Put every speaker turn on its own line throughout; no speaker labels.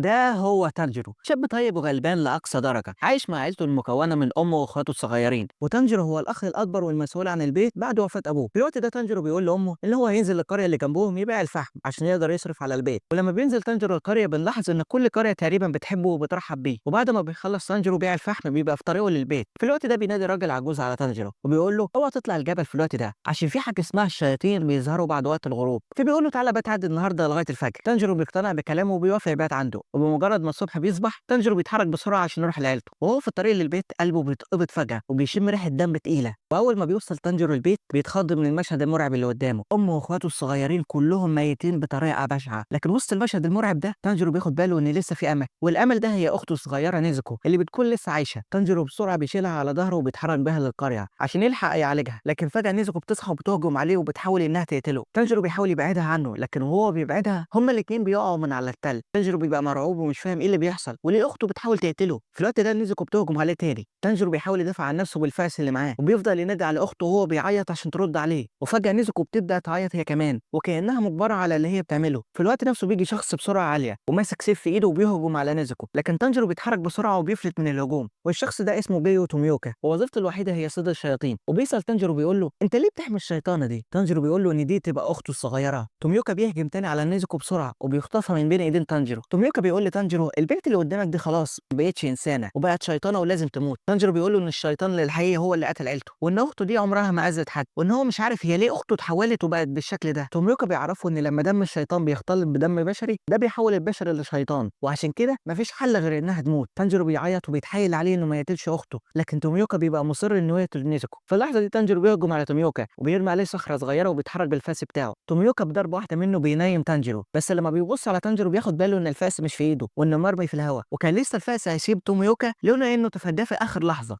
ده هو تانجيرو، شاب طيب وغلبان لأقصى درجة، عايش مع عيلته المكونة من أمه وأخواته الصغيرين. وتانجيرو هو الأخ الأكبر والمسؤول عن البيت بعد وفاة أبوه. في الوقت ده تانجيرو بيقول لأمه إن هو هينزل القرية اللي جنبهم يبيع الفحم عشان يقدر يصرف على البيت. ولما بينزل تانجيرو القرية بنلاحظ إن كل قرية تقريبا بتحبه وبترحب بيه. وبعد ما بيخلص تانجيرو بيع الفحم بيبقى في طريقه للبيت. في الوقت ده بينادي راجل عجوز على تانجيرو وبيقول له اوعى تطلع الجبل في الوقت ده عشان في حاجة اسمها الشياطين بيظهروا بعد وقت الغروب. فبيقول له تعالى بات عندي النهارده لغاية الفجر. تانجيرو بيقتنع بكلامه وبيوافق يبات عنده. وبمجرد ما الصبح بيصبح تانجيرو بيتحرك بسرعة عشان يروح لعيلته. وهو في الطريق للبيت قلبه بيتقبض فجاة وبيشم ريحه دم تقيلة. واول ما بيوصل تانجيرو البيت بيتخض من المشهد المرعب اللي قدامه. امه واخواته الصغيرين كلهم ميتين بطريقة بشعة. لكن وسط المشهد المرعب ده تانجيرو بياخد باله ان لسه في امل، والامل ده هي اخته الصغيرة نيزوكو اللي بتكون لسه عايشه. تانجيرو بسرعة بيشيلها على ظهره وبيتحرك بيها للقريه عشان يلحق يعالجها. لكن فجاة نيزوكو بتصحى وبتهجم عليه وبتحاول انها تقتله. تانجيرو بيحاول يبعدها عنه، لكن وهو بيبعدها هما الاثنين بيقعوا من على التل. تانجيرو بيبقى مرعوب ومش فاهم ايه اللي بيحصل وليه اخته بتحاول تقتله. في الوقت ده نيزوكو بتهجم عليه تاني. تانجيرو بيحاول يدافع عن نفسه بالفاس اللي معاه وبيفضل ينادي على اخته وهو بيعيط عشان ترد عليه. وفجاة نيزوكو بتبدا تعيط هي كمان وكانها مجبرة على اللي هي بتعمله. في الوقت نفسه بيجي شخص بسرعة عالية وماسك سيف في ايده وبيهجم على نيزوكو، لكن تانجيرو بيتحرك بسرعة وبيفلت من الهجوم. والشخص ده اسمه جيو توميوكا، ووظيفته الوحيدة هي صيد الشياطين. وبيسال تانجيرو بيقول له انت ليه بتحمي الشيطانه دي؟ تانجيرو بيقول له ان دي تبقى اخته الصغيرة. توميوكا بيهجم تاني على نيزوكو بسرعة وبيخطفها من بين ايدين تانجيرو. توميوكا بيقول لتانجيرو البنت اللي قدامك دي خلاص ما بقتش انسانه وبقت شيطانه ولازم تموت. تانجيرو بيقول له ان الشيطان الحقيقي هو اللي قتل عيلته، وان اخته دي عمرها ما اذت حد، وان هو مش عارف هي ليه اخته اتحولت وبقت بالشكل ده. توميوكا بيعرفه ان لما دم الشيطان بيختلط بدم بشري ده بيحول البشر لشيطان، وعشان كده مفيش حل غير انها تموت. تانجيرو بيعيط وبيتحايل عليه انه ما يقتلش اخته، لكن توميوكا بيبقى مصر انه يقتل نيزوكو. في اللحظة دي تانجيرو بيهجم على توميوكا وبيرمي عليه صخرة صغيرة وبيتحرك بالفاس بتاعه. توميوكا بضربه واحدة منه بينيم تانجيرو، بس لما بيبص على تانجيرو بياخد باله ان الفاس مش في ايده وانه مرمي في الهواء، وكان لسه الفاس هيسيب توميوكا لولا انه تفاداه في اخر لحظة.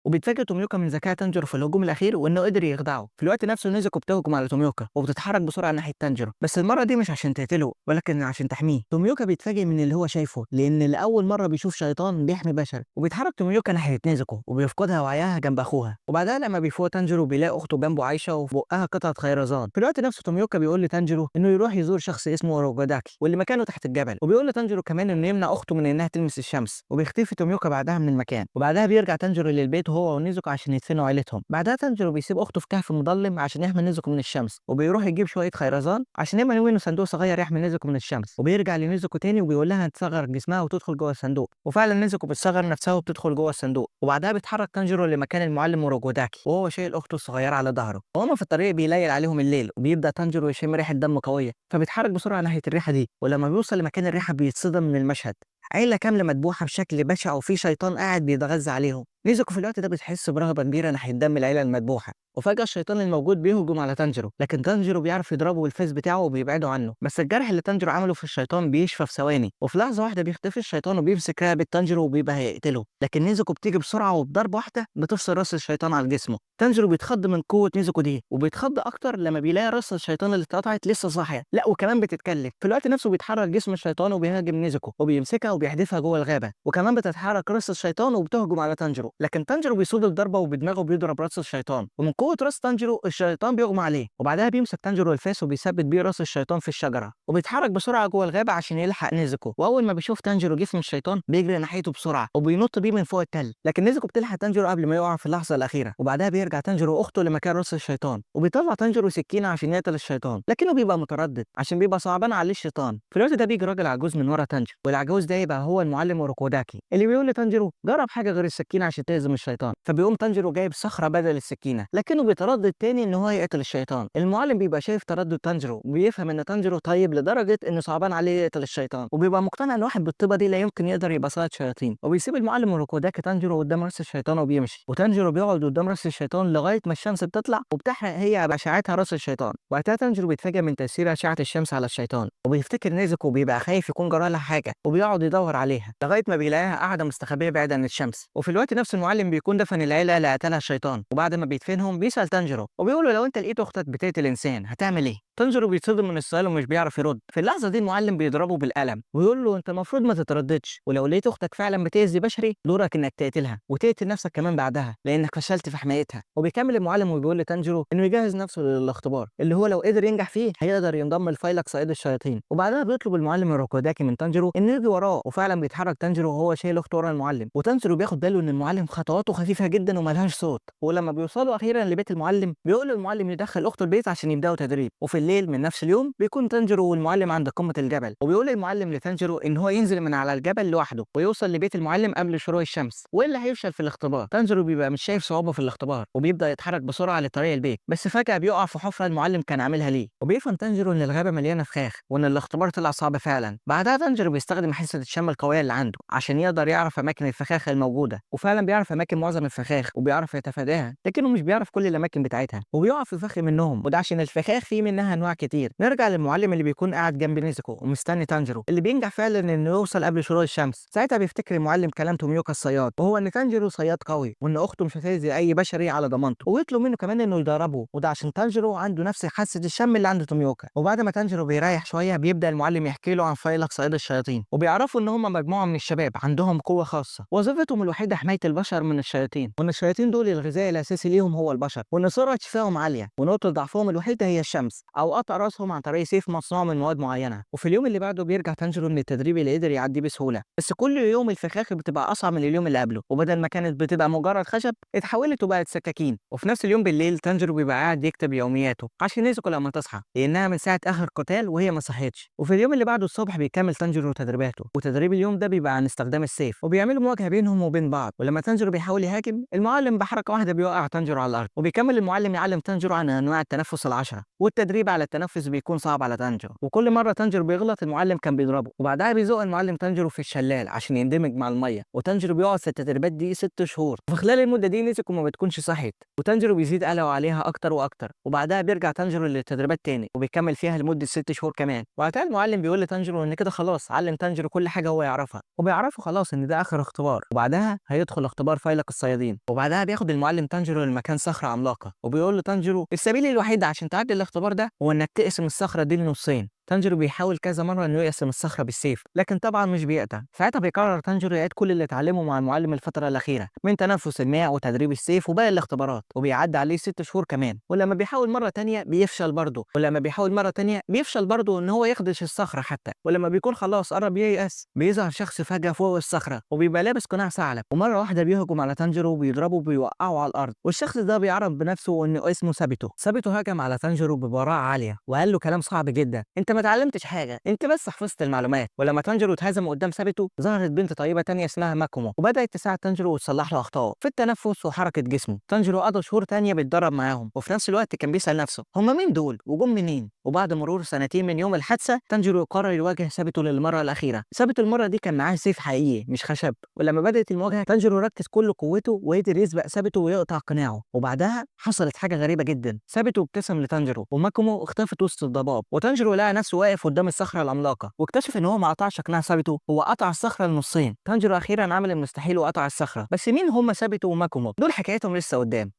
وبيتفاجئ توميوكا من ذكاء تانجيرو في الهجوم الاخير وانه قدر يخدعه. في الوقت نفسه نيزوكو بتهجم على توميوكا وبتتحرك بسرعة ناحية تانجيرو، بس المرة دي مش عشان تقتله ولكن عشان تحميه. توميوكا بيتفاجئ من اللي هو شايفه لان لاول مرة بيشوف شيطان بيحمي بشر. وبيتحرك توميوكا ناحية نيزوكو وبيفقدها وعيها جنب اخوها. وبعدها لما بيفوق تانجيرو بيلاقي اخته جنبه عايشه وفي بقها قطعه خيرزان. في الوقت نفسه توميوكا بيقول لتانجيرو انه يروح يزور شخص اسمه روجوداكي واللي مكانه تحت الجبل، وبيقول لتانجيرو كمان انه يمنع اخته من انها تلمس الشمس. وبيختفي توميوكا بعدها من المكان. وبعدها بيرجع تانجيرو للبيت هو ونيزوكو عشان يدفنوا عيلتهم. بعدها تانجيرو بيسيب اخته في كهف مظلم عشان يحمي نيزوكو من الشمس، وبيروح يجيب شوية خيرزان عشان يعمل منه صندوق صغير يحمي نيزوكو من الشمس. وبيرجع لنيزوكو تاني وبيقول لها تصغر جسمها وتدخل جوه الصندوق، وفعلا نيزوكو بتصغر نفسها وبتدخل جوه الصندوق. وبعدها بيتحرك تانجيرو لمكان المعلم موروجوداكي وهو شايل اخته الصغيرة على ظهره. وهما في الطريق بيليل عليهم الليل، وبيبدا تانجيرو يشم ريحه دم قوية، فبيتحرك بسرعة ناحية الريحة دي. ولما بيوصل لمكان الريحة بيتصدم من المشهد، عيلة كاملة مدبوحة بشكل بشع وفي شيطان قاعد بيتغذى عليهم. نيزوكو في الوقت ده بتحس برغبة كبيرة ناحية دم العيلة المدبوحة. وفجأة الشيطان الموجود بيهجم على تانجيرو، لكن تانجيرو بيعرف يضربه بالفاس بتاعه وبيبعده عنه. بس الجرح اللي تانجيرو عمله في الشيطان بيشفى في ثواني، وفي لحظة واحدة بيختفي الشيطان وبيمسك رقبة تانجيرو وبيبقى هيقتله. لكن نيزوكو بتيجي بسرعة وبضربة واحدة بتفصل راس الشيطان على جسمه. تانجيرو بيتخض من قوة نيزوكو دي، وبيتخض أكتر لما بيلاقي راس الشيطان اللي اتقطعت لسه صاحية، لا وكمان بتتكلم. في الوقت نفسه بيتحرك جسم الشيطان وبيهاجم نيزوكو وبيمسكها وبيحدفها جوه الغابة، وكمان بتتحرك راس الشيطان وبتهجم على تانجيرو، لكن تانجيرو بيصد الضربة وبدماغه بيضرب راس الشيطان، ومن قوة راس تانجيرو الشيطان بيغمى عليه. وبعدها بيمسك تانجيرو الفاس وبيثبت بيه راس الشيطان في الشجرة، وبيتحرك بسرعة جوه الغابة عشان يلحق نيزوكو. واول ما بيشوف تانجيرو جسم الشيطان بيجري ناحيته بسرعة وبينط بيه من فوق التل، لكن نيزوكو بتلحق تانجيرو قبل ما يقع في اللحظة الاخيرة. وبعدها بيرجع تانجيرو واخته لمكان راس الشيطان، وبيطلع تانجيرو سكينة عشان يقتل الشيطان، لكنه بيبقى متردد عشان بيبقى صعبان عليه الشيطان. في الوقت ده بيجي راجل عجوز من ورا تانجيرو، والعجوز ده يبقى هو المعلم اوروكوداكي اللي بيقول لتانجيرو جرب حاجة غير السكينة عشان تهزم الشيطان. فبيقوم تانجيرو جايب صخرة بدل السكينة، لكنه بيتردد تاني ان هو يقتل الشيطان. المعلم بيبقى شايف تردد تانجيرو وبيفهم ان تانجيرو طيب لدرجة انه صعبان عليه يقتل الشيطان، وبيبقى مقتنع ان واحد بالطيبه دي لا يمكن يقدر يبقى صائد شياطين. وبيسيب المعلم اوروكوداكي تانجيرو قدام راس الشيطان وبيمشي. وتانجيرو بيقعد قدام راس الشيطان لغاية ما الشمس بتطلع وبتحرق هي باشعتها راس الشيطان. وقتها تانجيرو بيتفاجئ من تاثير اشعه الشمس على الشيطان، وبيفتكر نيزوكو وبيبقى خايف يكون جرى لها حاجة، وبيقعد يدور عليها لغاية ما بيلاقيها قاعدة مستخبيه بعيد عن الشمس. وفي الوقت نفسه نفسه المعلم بيكون دفن العيلة اللي قتلها الشيطان، وبعد ما بيدفنهم بيسأل تانجيرو وبيقول له لو انت لقيت اختك بتقتل انسان هتعمل ايه؟ تانجيرو بيتصدم من السؤال ومش بيعرف يرد. في اللحظة دي المعلم بيضربه بالقلم ويقول له انت المفروض ما تترددش، ولو لقيت اختك فعلا بتأذي بشري دورك انك تقتلها وتقتل نفسك كمان بعدها لانك فشلت في حمايتها. وبيكمل المعلم وبيقول لتانجيرو انه يجهز نفسه للاختبار اللي هو لو قدر ينجح فيه هيقدر ينضم لفيلق صياد الشياطين. وبعدها بيطلب المعلم اوروكوداكي من تانجيرو انه يجي وراه، وفعلا بيتحرك تانجيرو وهو شايل اخته ورا المعلم. وتانجيرو بياخد باله ان المعلم خطواته خفيفة جدا وملهاش صوت. ولما بيوصلوا اخيرا لبيت المعلم بيقول للمعلم يدخل اخته البيت عشان يبداوا تدريب. وفي الليل من نفس اليوم بيكون تانجيرو والمعلم عند قمة الجبل، وبيقول المعلم لتانجيرو ان هو ينزل من على الجبل لوحده ويوصل لبيت المعلم قبل شروق الشمس، والا هيفشل في الاختبار. تانجيرو بيبقى مش شايف صعوبة في الاختبار وبيبدا يتحرك بسرعة لطريق البيت، بس فجاة بيقع في حفره المعلم كان عاملها ليه. وبيفهم تانجيرو ان الغابة مليانة فخاخ وان الاختبار طلع صعب فعلا. بعدها تانجيرو بيستخدم حاسه الشم القوية اللي عنده عشان يقدر يعرف اماكن الفخاخ الموجودة، وفعلا بيعرف اماكن معظم الفخاخ وبيعرف يتفاداها، لكنه مش بيعرف كل الاماكن بتاعتها وبيقع في فخ منهم، وده عشان الفخاخ فيه منها انواع كتير. نرجع للمعلم اللي بيكون قاعد جنب نيزوكو ومستني تانجيرو اللي بينجح فعلا انه يوصل قبل شروق الشمس. ساعتها بيفتكر المعلم كلام توميوكا الصياد، وهو ان تانجيرو صياد قوي وان اخته مش هتأذي اي بشري على ضمانته، ويطلب منه كمان انه يدربه، وده عشان تانجيرو عنده نفس حاسه الشم اللي عند توميوكا. وبعد ما تانجيرو بيريح شوية بيبدا المعلم يحكي له عن فيلق صياد الشياطين، وبيعرفوا ان هم مجموعة من الشباب عندهم قوة خاصة، وظيفتهم الوحيدة حماية البشر من الشياطين، وان الشياطين دول الغذاء الاساسي ليهم هو البشر، وان سرعة شفائهم عالية، ونقطة ضعفهم الوحيدة هي الشمس او قطع راسهم عن طريق سيف مصنوع من مواد معينة. وفي اليوم اللي بعده بيرجع تانجيرو من التدريب اللي قدر يعديه بسهولة، بس كل يوم الفخاخ بتبقى اصعب من اليوم اللي قبله، وبدل ما كانت بتبقى مجرد خشب اتحولت وبقت سكاكين. وفي نفس اليوم بالليل تانجيرو بيبقى قاعد يكتب يومياته عشان نيزوكو لما تصحى، لانها من ساعة اخر قتال وهي ما صحيتش. وفي اليوم اللي بعده الصبح بيكمل تانجيرو تدريباته، وتدريب اليوم ده بيبقى عن استخدام السيف، وبيعملوا مواجهة بينهم وبين بعض. ولما تانجيرو بيحاول يهاجم المعلم بحركة واحدة بيوقع تانجيرو على الارض. وبيكمل المعلم يعلم تانجيرو عن انواع التنفس العشرة، والتدريب على التنفس بيكون صعب على تانجيرو، وكل مرة تانجيرو بيغلط المعلم كان بيضربه. وبعدها بيزق المعلم تانجيرو في الشلال عشان يندمج مع المية، وتانجيرو بيقعد في التدريبات دي 6 شهور. وفي خلال المدة دي نيزوكو ما بتكونش صحيت، وتانجيرو بيزيد قلقه عليها اكتر واكتر. وبعدها بيرجع تانجيرو للتدريبات تاني وبيكمل فيها لمدة 6 شهور كمان. وقتها المعلم بيقول لتانجيرو ان كده خلاص علم تانجيرو كل حاجة هو يعرفها، وبيعرفه خلاص ان ده اخر اختبار، وبعدها هيدخل اختبار فيلق الصيادين. وبعدها بياخد المعلم تانجيرو لمكان صخرة عملاقة، وبيقول لتانجيرو السبيل الوحيد عشان تعدي الاختبار ده هو انك تقسم الصخرة دي لنصين. تانجيرو بيحاول كذا مرة انه يقسم الصخرة بالسيف، لكن طبعا مش بيقدر. ساعتها بيقرر تانجيرو يعيد كل اللي اتعلمه مع المعلم الفترة الاخيرة من تنفس الماء وتدريب السيف وباقي الاختبارات، وبيعدي عليه 6 شهور كمان. ولما بيحاول مرة تانية بيفشل برضه، ولما بيحاول مرة تانية بيفشل برضه ان هو يخدش الصخرة حتى. ولما بيكون خلاص قرب ييأس بيظهر شخص فجاة فوق الصخرة وبيبقى لابس قناع ثعلب، ومرة واحدة بيهجم على تانجيرو وبيضربه وبيوقعه على الارض. والشخص ده بيعرف بنفسه انه اسمه سابيتو. سابيتو هجم على تانجيرو ببراعه عالية وقال له كلام صعب جدا، انت ما اتعلمتش حاجة، انت بس حفظت المعلومات. ولما تانجيرو اتهزم قدام سابيتو ظهرت بنت طيبة تانية اسمها ماكومو، وبدات تساعد تانجيرو وتصلح له اخطائه في التنفس وحركه جسمه. تانجيرو قضى شهور تانية بيتدرب معاهم، وفي نفس الوقت كان بيسال نفسه هما مين دول وجم منين. وبعد مرور سنتين من يوم الحادثة تانجيرو قرر يواجه سابيتو للمرة الاخيرة. سابيتو المرة دي كان معاه سيف حقيقي مش خشب، ولما بدات المواجهة تانجيرو ركز كل قوته وقدر يسبق سابيتو ويقطع قناعة. وبعدها حصلت حاجة غريبة جدا، سابيتو ابتسم لتانجيرو وماكومو اختفت وسط الضباب، وتانجيرو لقى نفسه واقف قدام الصخرة العملاقة، واكتشف ان هو ما قطعش قناع سابيتو، هو قطع الصخرة لنصين. تانجيرو اخيرا عمل المستحيل وقطع الصخرة، بس مين هم سابيتو وماكومو؟ دول حكايتهم لسه قدام.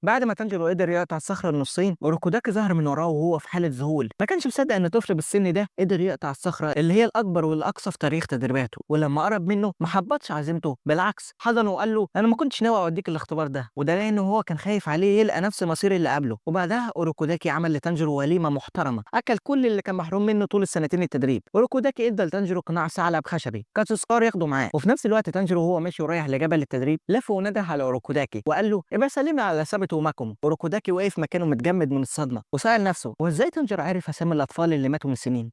بعد ما تانجيرو قدر يقطع الصخرة لنصين، اوروكوداكي ظهر من وراه وهو في حاله ذهول، ما كانش مصدق ان طفل بالسن ده قدر يقطع الصخرة اللي هي الاكبر والاقصى في تاريخ تدريباته. ولما قرب منه ما حبطش عزيمته، بالعكس حضنه وقال له انا ما كنتش ناوي اوديك الاختبار ده، وده لانه هو كان خايف عليه يلقى نفس مصير اللي قبله. وبعدها اوروكوداكي عمل لتانجيرو وليمة محترمه، اكل كل اللي كان محروم منه طول السنتين التدريب. اوروكوداكي ادى لتانجيرو قناع ثعلب خشبي كتذكار ياخده معاه. وفي نفس الوقت تانجيرو وهو ماشي ورايح لجبل التدريب لف ونده على اوروكوداكي وقال له ابقى سلمي على سابيتو وماكومو. اوروكوداكي وقف مكانه متجمد من الصدمة وسأل نفسه هو ازاي تانجيرو عرف اسامي الاطفال اللي ماتوا من سنين.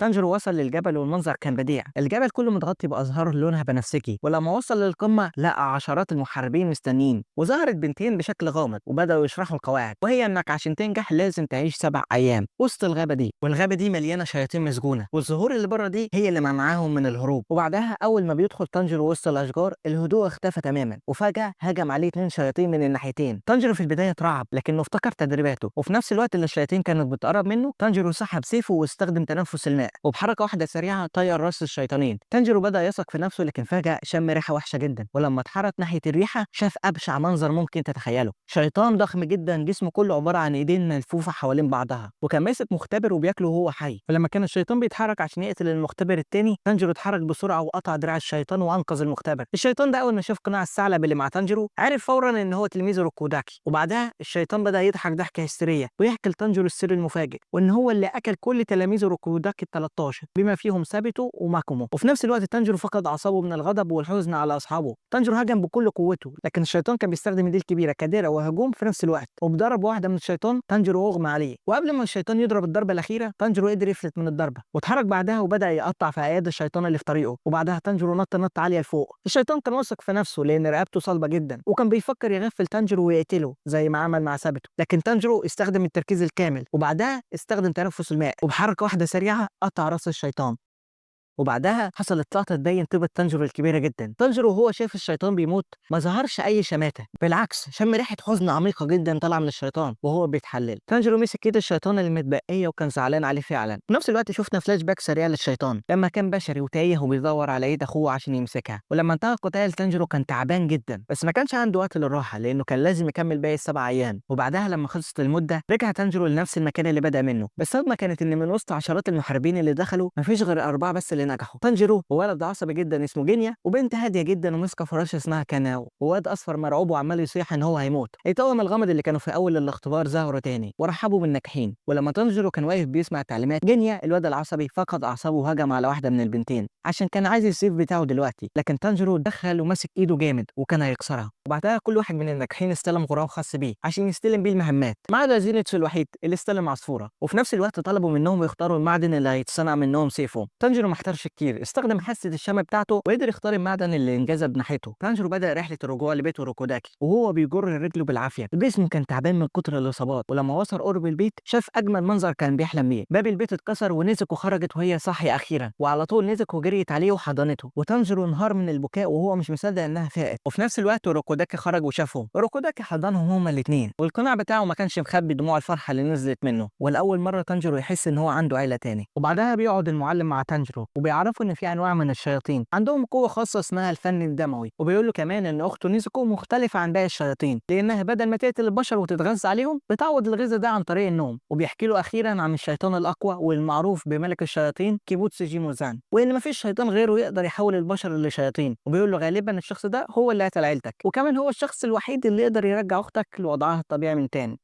تانجيرو وصل للجبل والمنظر كان بديع، الجبل كله متغطي بازهار لونها بنفسجي. ولما وصل للقمه لقى عشرات المحاربين مستنيين، وظهرت بنتين بشكل غامض وبداوا يشرحوا القواعد، وهي انك عشان تنجح لازم تعيش 7 ايام وسط الغابة دي، والغابه دي مليانة شياطين مسجونه، والزهور اللي بره دي هي اللي منعاهم من الهروب. وبعدها اول ما بيدخل تانجيرو وسط الاشجار الهدوء اختفى تماما، وفجاة هجم عليه 2 شياطين من الناحيتين. تانجيرو في البداية اترعب لكنه افتكر تدريباته، وفي نفس الوقت اللي الشياطين كانت بتقرب منه تانجيرو سحب سيفه واستخدم تنفس الماء الماء، وبحركه واحدة سريعة طير راس الشيطانين. تانجيرو بدا يثق في نفسه، لكن فجاة شم ريحه وحشة جدا، ولما اتحرك ناحية الريحة شاف ابشع منظر ممكن تتخيله. شيطان ضخم جدا جسمه كله عبارة عن ايدين ملفوفه حوالين بعضها، وكان ماسك مختبر وبياكله وهو حي. فلما كان الشيطان بيتحرك عشان يقتل المختبر التاني، تانجيرو اتحرك بسرعة وقطع دراع الشيطان وانقذ المختبر. الشيطان ده اول ما شاف قناع الثعلب اللي مع تانجيرو عرف فورا ان هو تلميذ روكوداكي. وبعدها الشيطان بدا يضحك ضحكه هستيريه ويحكي لتانجيرو السر المفاجئ، وان هو اللي اكل كل تلاميذ روكوداكي ال 13 بما فيهم سابيتو وماكومو. وفي نفس الوقت تانجيرو فقد اعصابه من الغضب والحزن على اصحابه. تانجيرو هجم بكل قوته، لكن الشيطان كان بيستخدم ايديه الكبيرة كدرع وهجوم في نفس الوقت، وبضربه واحدة من الشيطان تانجيرو اغمى عليه. وقبل ما الشيطان يضرب الضربة الاخيرة تانجيرو قدر يفلت من الضربة واتحرك بعدها وبدا يقطع في اياد الشيطان اللي في طريقه. وبعدها تانجيرو نط نط عالية لفوق. الشيطان كان واثق في نفسه لان رقبته صلبه جدا، وكان بيفكر يغفل تانجيرو ويقتله زي ما عمل مع سابيتو، لكن تانجيرو استخدم التركيز الكامل، وبعدها استخدم تنفس الماء، وبحركه واحدة سريعة قطع راس الشيطان. وبعدها حصلت لقطة تبين طيبة تانجيرو الكبيرة جدا. تانجيرو وهو شايف الشيطان بيموت ما ظهرش اي شماته، بالعكس شم ريحه حزن عميقة جدا طالعه من الشيطان وهو بيتحلل. تانجيرو مسك ايد الشيطان المتبقية وكان زعلان عليه فعلا. في نفس الوقت شفنا فلاش باك سريع للشيطان لما كان بشري وتايه وبيدور على ايد اخوه عشان يمسكها. ولما انتهى القتال تانجيرو كان تعبان جدا، بس ما كانش عنده وقت للراحة لانه كان لازم يكمل باقي ال7 ايام. وبعدها لما خلصت المدة رجع تانجيرو لنفس المكان اللي بدا منه، بس الصدمة كانت ان من وسط عشرات المحاربين اللي دخلوا مفيش غير 4 بس اللي نجحوا. تانجيرو وولد عصبي جدا اسمه جينيا، وبنت هادية جدا وماسكه فراشه اسمها كاناو، وواد اصفر مرعوب وعمال يصيح ان هو هيموت. التوأم الغامض اللي كانوا في اول الاختبار ظهروا تاني ورحبوا بالناجحين. ولما تانجيرو كان واقف بيسمع التعليمات، جينيا الواد العصبي فقد اعصابه وهجم على واحدة من البنتين عشان كان عايز السيف بتاعه دلوقتي، لكن تانجيرو دخل ومسك ايده جامد وكان هيكسرها. وبعدها كل واحد من الناجحين استلم غراب خاص بيه عشان يستلم بيه المهمات، ما عدا زينيتسو الوحيد اللي استلم عصفوره. وفي نفس الوقت طلبوا منهم يختاروا المعدن اللي هيتصنع منهم سيفه. تانجيرو ما احتارش كتير، استخدم حاسه الشم بتاعته وقدر يختار المعدن اللي انجذب ناحيته. تانجيرو بدا رحله الرجوع لبيت روكوداكي وهو بيجر رجله بالعافية، جسمه كان تعبان من كتر الاصابات. ولما وصل قرب البيت شاف اجمل منظر كان بيحلم بيه. باب البيت اتكسر ونيزوكو خرجت وهي صاحية اخيرا، وعلى طول نيزوكو جريت عليه وحضنته، وتانجيرو انهار من البكاء وهو مش مصدق انها فاقت. وفي نفس الوقت روكوداكي خرج وشافهم، روكوداكي حضنهم هما الاثنين، والقناع بتاعه ما كانش مخبي دموع الفرحة اللي نزلت منه. ولاول مرة تانجيرو يحس ان هو عنده عيله تاني. وبعدها بيقعد المعلم مع تانجيرو وبيعرفوا ان في انواع من الشياطين عندهم قوة خاصة اسمها الفن الدموي، وبيقول له كمان ان اخته نيزوكو مختلفة عن باقي الشياطين لانها بدل ما تقتل البشر وتتغذى عليهم بتعوض الغذاء ده عن طريق النوم. وبيحكي له اخيرا عن الشيطان الاقوى والمعروف بملك الشياطين كيبوتسوجي موزان، وان مفيش شيطان غيره يقدر يحول البشر لشياطين. وبيقول له غالبا الشخص ده هو اللي قتل عيلتك، وكمان هو الشخص الوحيد اللي يقدر يرجع اختك لوضعها الطبيعي من تاني.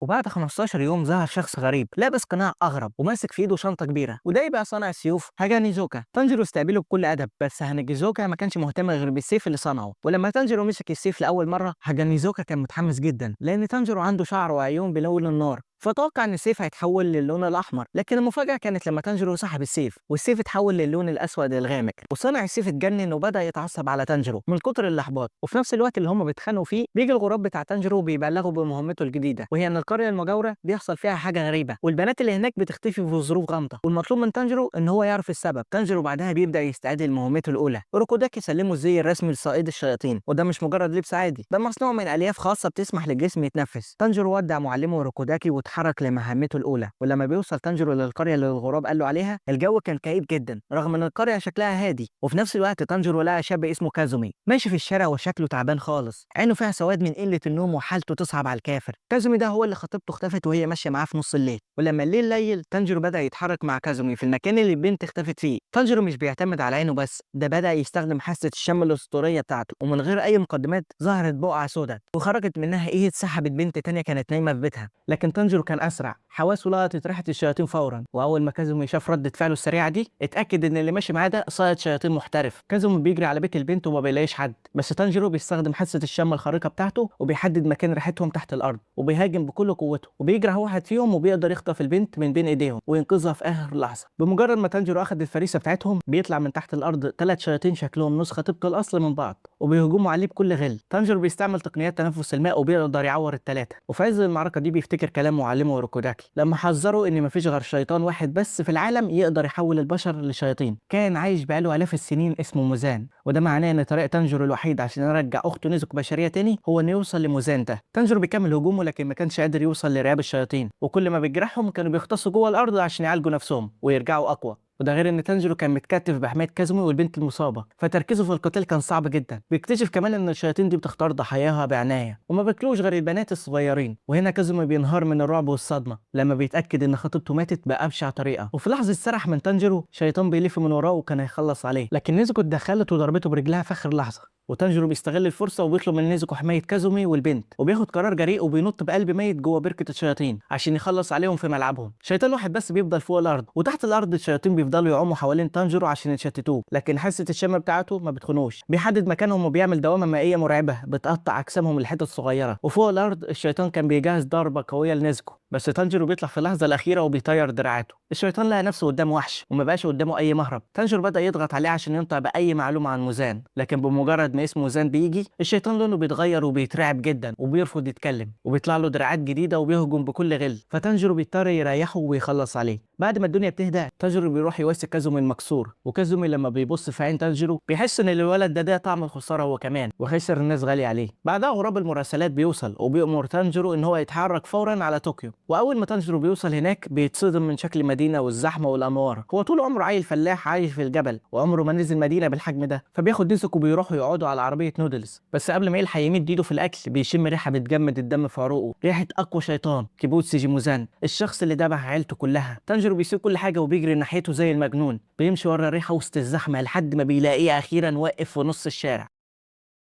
وبعد 15 يوم ظهر شخص غريب لابس قناع اغرب وماسك في ايده شنطه كبيرة، وده يبقى صانع السيوف هاجانيزوكا. تانجيرو استقبله بكل ادب، بس هاجانيزوكا ما كانش مهتم غير بالسيف اللي صنعه. ولما تانجيرو مسك السيف لاول مرة هاجانيزوكا كان متحمس جدا لان تانجيرو عنده شعر وعيون بلون النار، فتوقع ان السيف هيتحول للون الاحمر. لكن المفاجاة كانت لما تانجيرو سحب السيف والسيف اتحول للون الاسود الغامق، وصانع السيف اتجنن وبدا يتعصب على تانجيرو من كتر الاحباط. وفي نفس الوقت اللي هم بيتخانقوا فيه بيجي الغراب بتاع تانجيرو بيبلغه بمهمته الجديدة، وهي ان القرية المجاورة بيحصل فيها حاجة غريبة والبنات اللي هناك بتختفي في ظروف غامضة، والمطلوب من تانجيرو ان هو يعرف السبب. تانجيرو بعدها بيبدا يستعد لمهمته الاولى. روكوداكي سلمه الزي الرسمي لصائد الشياطين، وده مش مجرد لبس عادي، ده مصنوع من الياف خاصة بتسمح للجسم يتنفس. تانجيرو ودع معلمه روكوداكي واتحرك لمهمته الاولى. ولما بيوصل تانجيرو للقريه اللي الغراب قال له عليها، الجو كان كئيب جدا رغم ان القرية شكلها هادي. وفي نفس الوقت تانجيرو لقى شاب اسمه كازومي ماشي في الشارع وشكله تعبان خالص، عينه فيها سواد من قلة النوم وحالته تصعب على الكافر. كازومي ده هو اللي خطيبته اختفت وهي ماشية معاه في نص الليل. ولما الليل ليل تانجيرو بدا يتحرك مع كازومي في المكان اللي البنت اختفت فيه. تانجيرو مش بيعتمد على عينه بس، ده بدا يستخدم حاسه الشم الاسطورية بتاعته، ومن غير اي مقدمات ظهرت بقعة سوداء وخرجت منها ايد سحبت بنت تانية كانت نايمة في بيتها. لكن تانجيرو كان اسرع، حواسه لقطت ريحه الشياطين فورا، واول ما كازومي شاف ردة فعله السريعة دي اتاكد ان اللي ماشي معاه ده صائد شياطين محترف. كازومي بيجري على بيت البنت وما بيلاقيش حد، بس تانجيرو بيستخدم حاسه الشم الخارقة بتاعته وبيحدد مكان ريحتهم تحت الارض وبيهاجم بكل قوته، وبيجري واحد فيهم وبيقدر يخطف البنت من بين ايديهم وينقذها في اخر لحظة. بمجرد ما تانجيرو اخذ الفريسه بتاعتهم بيطلع من تحت الارض 3 شياطين شكلهم نسخه طبق الاصل من بعض وبيهجموا عليه بكل غل. تانجيرو بيستعمل تقنيات تنفس الماء وبيقدر يعور ال3. وفي عز المعركة دي بيفتكر كلام معلمه روكوداكي الاكل لما حذره ان مفيش غير شيطان واحد بس في العالم يقدر يحول البشر لشياطين، كان عايش بقاله الاف السنين اسمه موزان. وده معناه ان طريق تانجيرو الوحيد عشان يرجع اخته نيزوكو بشرية تاني هو انه يوصل لموزان ده. تانجيرو بيكمل هجومه لكن ما كانش قادر يوصل لرقاب الشياطين، وكل ما بيجرحهم كانوا بيغطسوا جوه الارض عشان يعالجوا نفسهم ويرجعوا اقوى. وده غير ان تانجيرو كان متكتف بحمايه كازومي والبنت المصابة، فتركيزه في القتال كان صعب جدا. بيكتشف كمان ان الشياطين دي بتختار ضحاياها بعناية وما بياكلوش غير البنات الصغيرين. وهنا كازومي بينهار من الرعب والصدمه لما بيتاكد ان خطيبته ماتت بابشع طريقه. وفي لحظة سرح من تانجيرو، شيطان بيلف من وراه وكان هيخلص عليه، لكن نيزوكو اتدخلت وضربته برجلها في اخر لحظة. وتانجيرو بيستغل الفرصة وبيطلب من نيزوكو حماية كازومي والبنت، وبياخد قرار جريء وبينط بقلب ميت جوه بركة الشياطين عشان يخلص عليهم في ملعبهم. شيطان واحد بس بيفضل فوق الارض، وتحت الارض الشياطين بيفضلوا يعوموا حوالين تانجيرو عشان يشتتوه، لكن حاسه الشم بتاعته ما بتخنوش. بيحدد مكانهم وبيعمل دوامه مائية مرعبة بتقطع اجسامهم لحتت صغيرة. وفوق الارض الشيطان كان بيجهز ضربه قوية لنيزوكو، بس تانجيرو بيطلع في اللحظة الاخيرة وبيطير دراعاته. الشيطان لقى نفسه قدام وحش وما بقاش قدامه اي مهرب. تانجيرو بدا يضغط عليه عشان ينطق باي معلومة عن موزان، لكن بمجرد ما اسم موزان بيجي الشيطان لونه بيتغير وبيترعب جدا وبيرفض يتكلم، وبيطلع له دراعات جديدة وبيهجم بكل غل. فتانجيرو بيضطر يريحه ويخلص عليه. بعد ما الدنيا بتهدى تانجيرو بيروح يواسي كازومي المكسور، وكازومي لما بيبص في عين تانجيرو بيحس ان الولد ده طعم الخسارة هو كمان، وخسر الناس غالية عليه. بعدها غراب المراسلات بيوصل وبيأمر تانجيرو ان هو يتحرك فورا على طوكيو. واول ما تانجيرو بيوصل هناك بيتصدم من شكل المدينة والزحمه والانوار. هو طول عمره عيل فلاح عايش في الجبل وعمره ما نزل مدينة بالحجم ده. فبياخد نيزوكو وبيروحوا يقعدوا على عربية نودلز، بس قبل ما يلحق يمد ايده في الاكل بيشم ريحه بتجمد الدم في عروقه، ريحه اقوى شيطان كيبوتسي موزان، الشخص اللي ذبح عيلته كلها. تانجيرو بيسيب كل حاجة وبيجري ناحيته زي المجنون، بيمشي ورا الريحة وسط الزحمة لحد ما بيلاقيه اخيرا واقف في نص الشارع.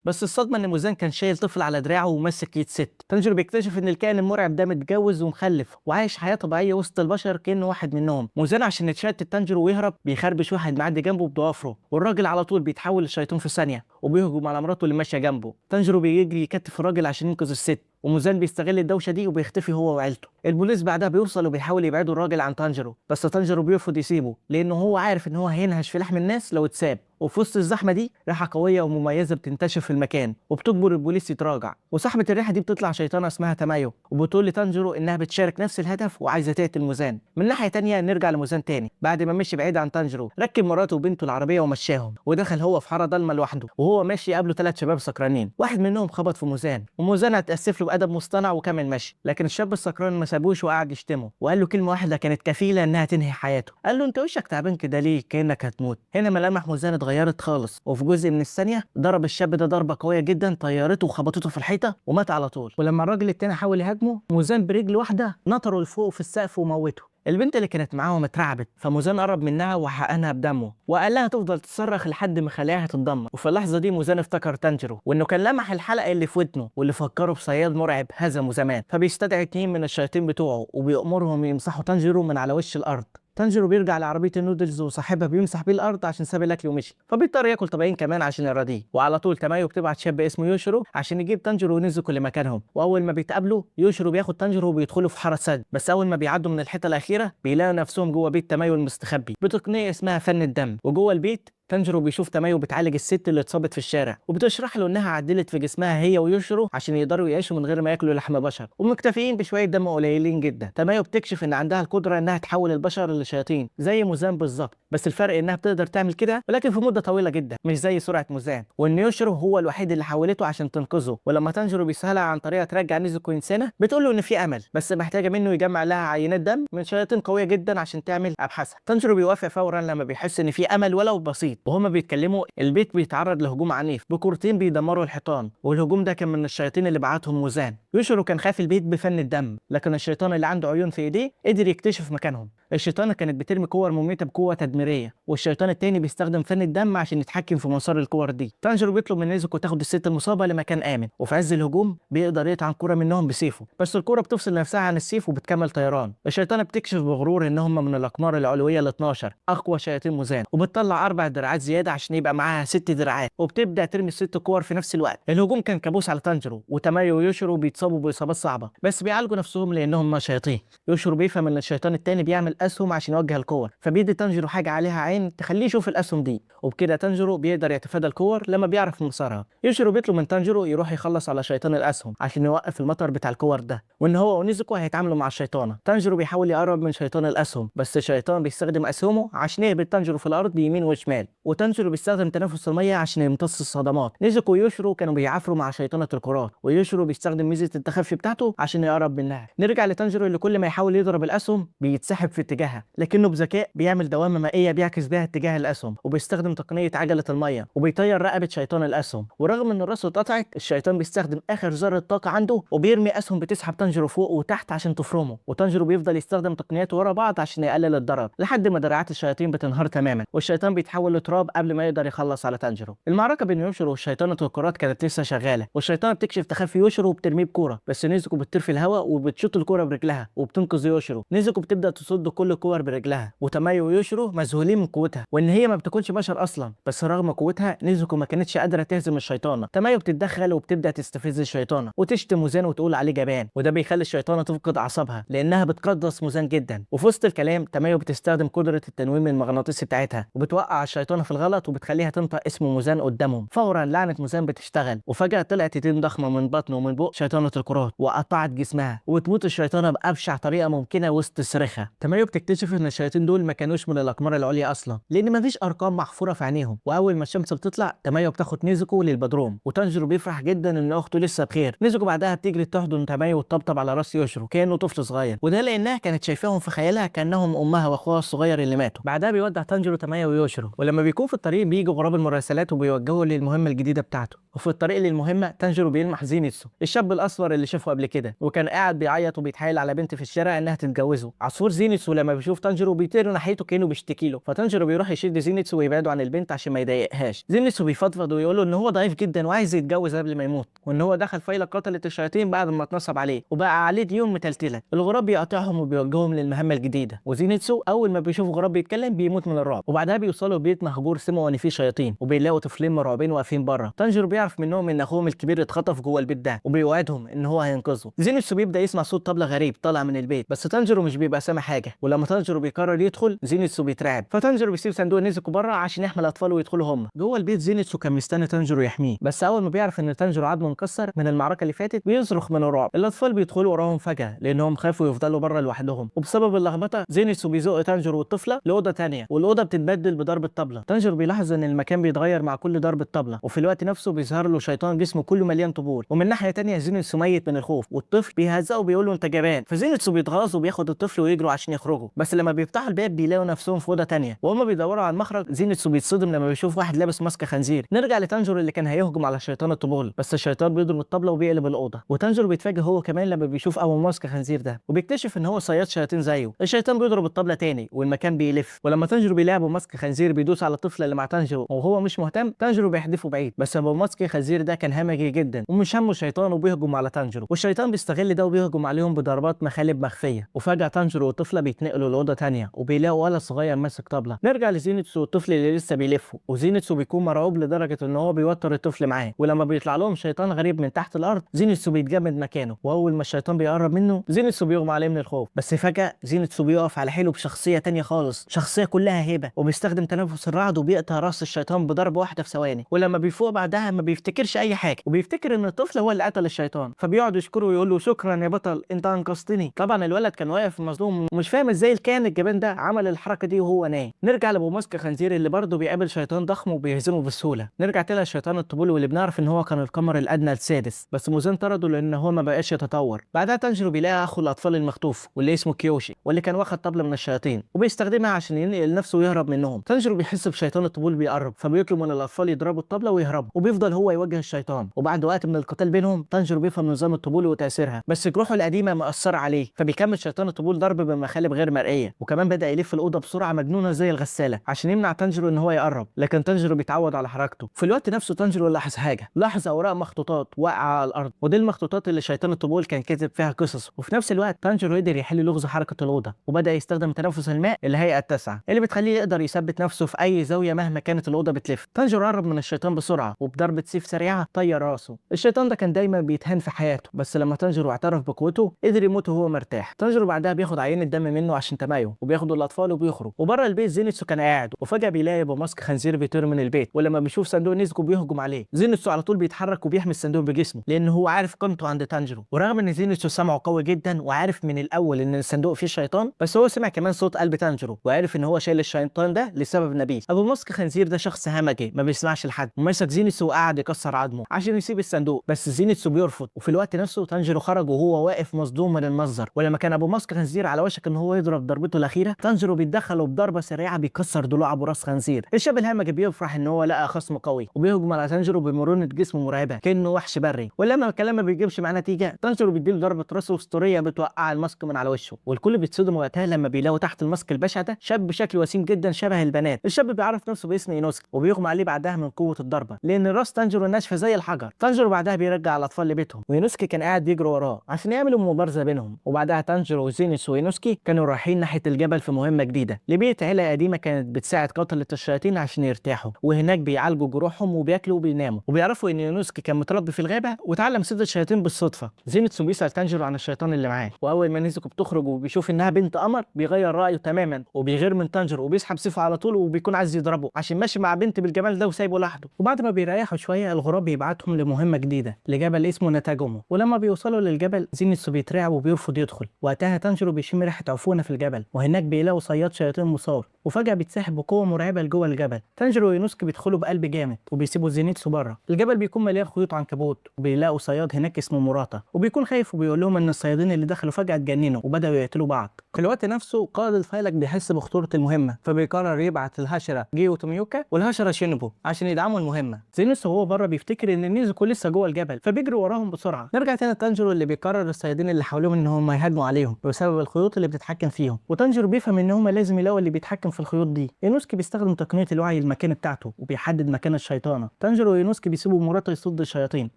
بس الصدمة ان موزان كان شايل طفل على دراعه وماسك ايد ست. تانجيرو بيكتشف ان الكائن المرعب ده متجوز ومخلف وعايش حياة طبيعية وسط البشر كانه واحد منهم. موزان عشان يتشتت تانجيرو ويهرب بيخربش واحد معدي جنبه بضوافره، والراجل على طول بيتحول لشيطان في ثانية وبيهجم على مراته اللي ماشية جنبه. تانجيرو بيجري يكتف الراجل عشان ينقذ الست، وموزان بيستغل الدوشة دي وبيختفي هو وعيلته. البوليس بعدها بيوصل وبيحاول يبعدوا الراجل عن تانجيرو، بس تانجيرو بيرفض يسيبه لانه هو عارف ان هو هينهش في لحم الناس لو اتساب. وفي وسط الزحمة دي ريحه قوية ومميزة بتنتشر في المكان وبتجبر البوليس يتراجع. وصاحبه الريحة دي بتطلع شيطانه اسمها تامايو، وبتقول لتانجيرو انها بتشارك نفس الهدف وعايزه تقتل موزان. من ناحية تانية نرجع لموزان تاني. بعد ما مشي بعيد عن تانجيرو ركب مراته وبنته العربية ومشاهم، ودخل هو في حارة ضلمة لوحده. وهو ماشي قابله 3 شباب سكرانين، واحد منهم خبط في موزان، وموزان اتأسف له بأدب مصطنع وكمل مشي، لكن الشاب السكران ما سابوش وقعد يشتمه وقال له كلمة واحدة كانت كفيله انها تنهي حياته. قال له انت وشك تعبان كده ليه كانك هتموت. هنا ملامح موزان اتغيرت خالص، وفي جزء من الثانية ضرب الشاب ده ضربه قوية جدا طيرته وخبطته في الحيطة ومات على طول. ولما الراجل التاني حاول يهاجمه موزان برجل واحدة نطره لفوق في السقف وموته. البنت اللي كانت معاهم اترعبت، فموزان قرب منها وحقنها بدمه وقال لها تفضل تصرخ لحد ما خلاها تتدمر. وفي اللحظة دي موزان افتكر تانجيرو وانه كان لمح الحلقة اللي في ودنه واللي فكرة بصياد مرعب هزمه زمان، فبيستدعي 2 من الشياطين بتوعه وبيأمرهم يمسحوا تانجيرو من على وش الارض. تانجيرو بيرجع لعربيه النودلز وصاحبها بيمسح بيه الارض عشان ساب الاكل ومشي، فبيضطر ياكل طبقين كمان عشان يراضيه. وعلى طول تامايو بتبعت شاب اسمه يوشيرو عشان يجيب تانجيرو ونيزوكو لمكانهم. واول ما بيتقابلوا يوشيرو بياخد تانجيرو وبيدخلوا في حارة سد، بس اول ما بيعدوا من الحيطة الاخيرة بيلاقوا نفسهم جوه بيت تامايو المستخبي بتقنية اسمها فن الدم. وجوه البيت تانجيرو بيشوف تامايو بتعالج الست اللي اتصابت في الشارع، وبتشرح له انها عدلت في جسمها هي ويوشيرو عشان يقدروا يعيشوا من غير ما ياكلوا لحم بشر، ومكتفيين بشوية دم قليلين جدا. تامايو بتكشف ان عندها القدرة انها تحول البشر لشياطين زي موزان بالظبط، بس الفرق انها بتقدر تعمل كده ولكن في مده طويلة جدا مش زي سرعة موزان، وان يوشيرو هو الوحيد اللي حولته عشان تنقذه. ولما تانجيرو بيسالها عن طريقه ترجع نيزوكو انسانه بتقول له ان في امل، بس محتاجه منه يجمع لها عينات دم من شياطين قوية جدا عشان تعمل ابحاثها. تانجيرو بيوافق فورا لما بيحس ان في امل ولو بسيط. وهما بيتكلموا البيت بيتعرض لهجوم عنيف بكورتين بيدمروا الحيطان، والهجوم ده كان من الشياطين اللي بعتهم موزان. يوشيرو كان خافي البيت بفن الدم، لكن الشيطان اللي عنده عيون في ايديه قدر يكتشف مكانهم. الشيطانة كانت بترمي كور مميتة بقوة تدميرية، والشيطان التاني بيستخدم فن الدم عشان يتحكم في مسار الكور دي. تانجيرو بيطلب من نيزوكو تاخد الست المصابة لمكان آمن، وفي عز الهجوم بيقدر يطعن كرة منهم بسيفه، بس الكرة بتفصل نفسها عن السيف وبتكمل طيران. الشيطانة بتكشف بغرور ان هم من الأقمار العلوية ال 12 أقوى شياطين موزان، وبتطلع 4 دراعات زيادة عشان يبقى معاها 6 دراعات، وبتبدأ ترمي ال6 كور في نفس الوقت. الهجوم كان كابوس على تانجيرو، وتامايو ويوشيرو بيتصابوا بإصابات صعبة، بس بيعالجوا نفسهم لأنهم شياطين. يوشيرو بيفهم ان الشيطان التاني بيعمل الاسهم عشان يوجه الكور، فبيدي تانجيرو حاجة عليها عين تخليه يشوف الاسهم دي، وبكده تانجيرو بيقدر يتفادى الكور لما بيعرف مسارها. يوشيرو بيطلب من تانجيرو يروح يخلص على شيطان الاسهم عشان يوقف المطر بتاع الكور ده، وان هو ونيزوكو هيتعاملوا مع الشيطانه. تانجيرو بيحاول يقرب من شيطان الاسهم، بس الشيطان بيستخدم اسهمه عشان يهبط تانجيرو في الارض يمين وشمال، وتانجيرو بيستخدم تنفس المية عشان يمتص الصدمات. نيزوكو ويوشيرو كانوا بيعافروا مع شيطانه الكرات، ويوشيرو بيستخدم ميزة التخفي بتاعته عشان يقرب منها. نرجع لتانجيرو اللي كل ما يحاول يضرب الاسهم بيتسحب في اتجاهها، لكنه بذكاء بيعمل دوامه مائية بيعكس بيها اتجاه الاسهم، وبيستخدم تقنية عجله المية وبيطير رقبة شيطان الاسهم. ورغم ان راسه اتقطعت، الشيطان بيستخدم اخر ذره طاقة عنده وبيرمي اسهم بتسحب تانجيرو فوق وتحت عشان تفرمه، وتانجيرو بيفضل يستخدم تقنياته ورا بعض عشان يقلل الضرر لحد ما دراعات الشياطين بتنهار تماما، والشيطان بيتحول لتراب قبل ما يقدر يخلص على تانجيرو. المعركة بين يوشيرو والشيطانه الكرات كانت لسه شغالة، والشيطانه بتكشف تخفي يوشيرو وبترميه بكوره، بس نيزوكو بتطير في الهواء وبتشوط الكورة برجلها وبتنقذ يوشيرو. نيزوكو بتبدا تصد كل الكور برجلها، وتامايو ويوشيرو مذهولين من قوتها وان هي ما بتاكلش بشر اصلا، بس رغم قوتها نيزوكو ما كانتش قادرة تهزم الشيطانه. تامايو بتتدخل وبتبدا تستفز الشيطانه وتشتم موزان وتقول عليه جبان، وده بيخلي الشيطانه تفقد اعصابها لانها بتقدس موزان جدا. وفي وسط الكلام تامايو بتستخدم قدره التنويم المغناطيسي بتاعتها وبتوقع الشيطانه في الغلط وبتخليها تنطق اسم موزان قدامهم. فورا لعنه موزان بتشتغل، وفجاة طلعت ايدين ضخمة من بطنه ومن بق شيطانه الكرات وقطعت جسمها، وبتموت الشيطانه بابشع طريقه ممكنة وسط صريخها. تامايو بتكتشف ان الشياطين دول ما كانوش من الاقمار العليا اصلا، لان مفيش ارقام محفورة في عينيهم. واول ما الشمس بتطلع تامايو بتاخد نيزوكو للبدروم، وتانجيرو بيفرح جدا ان اخته لسه بخير. نيزوكو بعدها بتجري تحضن تامايو وتطبطب على راس يوشيرو كانه طفل صغير، وده لانها كانت شايفاهم في خيالها كانهم امها واخوها الصغير اللي ماتوا. بعدها بيودع تانجيرو تامايو ويوشيرو، ولما بيكون في الطريق بيجي غراب المراسلات وبيوجهه للمهمه الجديدة بتاعته. وفي الطريق للمهمه تانجيرو بيلمح زينيتسو الشاب الاصفر اللي شافه قبل كده، وكان قاعد بيعيط وبيتحايل على بنت في الشارع انها تتجوزه. عصفور زينيتسو لما بيشوف تانجيرو بيطير ناحيته كانه بيشتكي له، فتانجيرو بيروح يشد زينيتسو ويبعده عن البنت عشان ما يضايقهاش. زينيتسو بيفضفض ويقول له ان هو ضعيف جدا وعايز يتجوز قبل ما يموت، وان هو دخل فيلق قتلة الشياطين بعد ما اتنصب عليه وبقى عليه ديون متلتله. الغراب بيقاطعهم وبيوجههم للمهمه الجديدة، وزينيتسو اول ما بيشوف غراب بيتكلم بيموت من الرعب. وبعدها بيوصلوا بيت مهجور سمعوا ان فيه شياطين، وبيلاقوا طفلين مرعوبين واقفين بره. تانجيرو بيعرف منهم ان اخوهم الكبير اتخطف جوه البيت ده، وبيوعدهم ان هو هينقذه. زينيتسو بيبدا يسمع صوت طبله غريب طالع من البيت، بس تانجيرو مش بيبقى سامع حاجة. ولما تانجيرو بيقرر يدخل زينيتسو بيترعب، فتانجيرو بيسيب صندوق نيزوكو بره عشان يحمي الاطفال ويدخلوا هم جوه البيت. زينيتسو كان مستني تانجيرو يحميه، بس اول ما بيعرف ان تانجيرو عظمه مكسر من المعركة اللي فاتت بيصرخ من الرعب. الاطفال بيدخلوا وراهم فجاة لانهم خافوا يفضلوا بره لوحدهم، وبسبب اللخبطة زينيتسو بيزق تانجيرو والطفله لاوضه ثانية، والاوضه بتتبدل بضرب الطبلة. تانجيرو بيلاحظ ان المكان بيتغير مع كل ضرب الطبلة، وفي الوقت نفسه بيظهر له شيطان جسمه كله مليان طبول. ومن ناحية ثانية زينيتسو ميت من الخوف، والطفل بيهزقه وبيقول له انت جبان، فزينيتسو بيتغاظ وبياخد الطفل ويجروا عشان يخرجوا. بس لما بيفتحوا الباب بيلاقوا نفسهم في اوضة ثانية، وهم بيدوروا على المخرج زينيتسو بيتصدم لما بيشوف واحد لابس ماسك خنزير. نرجع لتانجيرو اللي كان هيهجم على شيطان الطبول، بس الشيطان بيضرب الطبلة وبيقلب الاوضة، وتانجيرو بيتفاجئ هو كمان لما بيشوف ابو ماسك خنزير ده، وبيكتشف ان هو صياد شياطين زيه. الشيطان بيضرب الطبلة تاني والمكان بيلف، ولما تانجيرو بيلاقي ابو ماسك خنزير بيدوس على الطفل اللي مع تانجيرو وهو مش مهتم، تانجيرو بيحدفه بعيد. بس ابو ماسك خنزير ده كان همجي جدا ومش همه الشيطان وبيهجم على تانجيرو، والشيطان بيستغل ده وبيهجم عليهم بضربات مخالب مخفية. وفجاة تانجيرو والطفله بيتنقلوا لاوضه تانية وبيلاقوا ولد صغير ماسك طبله. نرجع لزينيتسو والطفل اللي لسه بيلفه، وزينيتسو بيكون مرعوب لدرجة ان هو بيوتر الطفل معاه. ولما بيطلع لهم شيطان غريب من تحت الارض زينيتسو بيتجمد مكانه، واول ما الشيطان بيقرب منه زينيتسو بيغمى عليه من الخوف. بس فجاة زينيتسو بيقف على حيله بشخصية تانية خالص، شخصية كلها هيبة، وبيستخدم تنفس الرعد وبيقطع راس الشيطان بضربه واحدة في ثواني. ولما بيفوق بعدها ما بيفتكرش اي حاجة، وبيفتكر ان الطفل هو اللي قتل الشيطان، فبيقعد يشكره ويقول له شكرا يا بطل انت انقذتني. طبعا الولد كان واقف مصدوم ومش فاهم ازاي الكائن الجبان ده عمل الحركة دي وهو نايم. نرجع لابو ماسك خنزير اللي برضه بيقابل شيطان ضخم وبيهزمه بسهولة. نرجع تاني لشيطان الطبول واللي بنعرف ان هو كان القمر الادنى السادس، بس موزان طرده لان هو ما بقاش يتطور. بعدها تانجيرو بيلاقي اخو الاطفال المخطوف واللي اسمه كيوشي، واللي كان واخد طبله من الشياطين وبيستخدمها عشان ينقل نفسه ويهرب منهم. تانجيرو بيحس بشيطان الطبول بيقرب، فبيطلب من الاطفال يضربوا الطبلة ويهربوا، وبيفضل هو يوجه الشيطان. وبعد وقت من القتال بينهم تانجيرو بيفهم نظام الطبول وتاثيرها، بس جروحه القديمة مأثره عليه، فبيكمل شيطان الطبول ضرب بمخالب غير مرئية. وكمان بدا يلف الاوضة بسرعة مجنونة زي الغسالة عشان يمنع تانجيرو ان هو يقرب، لكن تانجيرو بيتعود على حركته. في الوقت نفسه تانجيرو لاحظ حاجة، لاحظ اوراق مخطوطات واقعه على الارض، ودي المخطوطات اللي شيطان الطبول كان كاتب فيها قصص. وفي نفس الوقت تانجيرو قدر يحل لغز حركة الاوضة، وبدا يستخدم تنفس الماء الهيئة التاسعة اللي بتخليه يقدر يثبت نفسه في اي زاوية مهما كانت الاوضة بتلف. تانجيرو قرب من الشيطان بسرعة وبضربه سيف سريعة طير راسه. الشيطان ده كان دايما بيتهان في حياته، بس لما تانجيرو اعترف بقوته قدر يموت وهو مرتاح. تانجيرو بعدها بياخد عينه دم منه منه عشان تمايو، وبياخدوا الاطفال وبيخرج. وبره البيت زينيتسو كان قاعد، وفجاة بيلاقي ابو ماسك خنزير بيطير من البيت، ولما بيشوف صندوق نيزوكو بيهجم عليه. زينيتسو على طول بيتحرك وبيحمي الصندوق بجسمه لان هو عارف قيمته عند تانجيرو. ورغم ان زينيتسو سمعه قوي جدا وعارف من الاول ان الصندوق فيه شيطان، بس هو سمع كمان صوت قلب تانجيرو وعرف ان هو شايل الشيطان ده لسبب نبيل. ابو ماسك خنزير ده شخص همجي ما بيسمعش لحد، ومسك زينيتسو وقعد يكسر عظمه عشان يسيب الصندوق، بس زينيتسو بيرفض. وفي الوقت نفسه تانجيرو خرج وهو واقف مصدوم من المنظر، ولما كان ابو ماسك خنزير على وشك ان هو يضرب ضربته الاخيرة، تانجيرو بيتدخل وبضربه سريعة بيكسر ضلوع ابو راس خنزير. الشاب الهمجي بيفرح ان هو لقى خصم قوي، وبيهجم على تانجيرو بمرونه جسمه مرعبة كانه وحش بري. ولما الكلام ما بيجيبش معاه نتيجة، تانجيرو بيديله ضربه راسه اسطورية بتوقع ال mask من على وشه، والكل بيتصدم وقتها لما بيلاقوا تحت ال mask البشع ده شاب شكله وسيم جدا شبه البنات. الشاب بيعرف نفسه باسم اينوسكي وبيغمى عليه بعدها من قوة الضربة لان راس تانجيرو ناشفة زي الحجر. تانجيرو بعدها بيرجع الاطفال لبيتهم، وينوسكي كان قاعد بيجري وراه عشان يعملوا مبارزه بينهم. وبعدها تانجيرو وزينيتسو وينوسكي كانوا رايحين ناحية الجبل في مهمة جديدة لبيت عيله قديمة كانت بتساعد قتله الشياطين عشان يرتاحوا، وهناك بيعالجوا جروحهم وبياكلوا وبيناموا، وبيعرفوا ان يونوسكي كان متربي في الغابة واتعلم صيد الشياطين بالصدفة. زينيتسو بيسال تانجيرو عن الشيطان اللي معاه، واول ما نيزوكو بتخرج وبيشوف انها بنت قمر بيغير رايه تماما وبيغير من تانجيرو وبيسحب سيفه على طول وبيكون عايز يضربه عشان ماشي مع بنت بالجمال ده وسايبه لوحده. وبعد ما بيريحوا شوية الغراب بيبعتهم لمهمه جديدة لجبل اسمه ناتاجومو، ولما بيوصلوا للجبل زينيتسو بيترعب وبيرفض يدخل. وقتها تانجيرو بيشم ريحه عفونه في الجبل، وهناك بيلاقوا صياد شياطين مصاب، وفجأة بيتسحب بقوة مرعبة لجوه الجبل. تانجيرو وينوسكي بيدخلوا بقلب جامد وبيسيبوا زينيتسو بره. الجبل بيكون مليان خيوط عنكبوت، وبيلاقوا صياد هناك اسمه موراتا، وبيكون خايف وبيقول لهم ان الصيادين اللي دخلوا فجأة اتجننوا وبدأوا يقتلوا بعض. في الوقت نفسه قائد الفيلق بيحس بخطورة المهمة، فبيقرر يبعت الهشرة جيو توميوكا والهشرة شينوبو عشان يدعموا المهمة. زينيتسو وهو بره بيفتكر ان نيزوكو لسه جوه الجبل، فبيجري وراهم بسرعة. نرجع تاني لتانجيرو اللي بيقرر الصيادين اللي حواليهم ان هم يهاجموا عليهم بسبب الخيوط اللي بتتحكم فيهم، وتانجيرو بيفهم ان هم لازم يلاقوا اللي بيتحكم في الخيوط دي. اينوسكي بيستخدم تقنية الوعي المكاني بتاعته وبيحدد مكان الشيطانه. تانجيرو واينوسكي بيسيبوا موراتا يصد الشياطين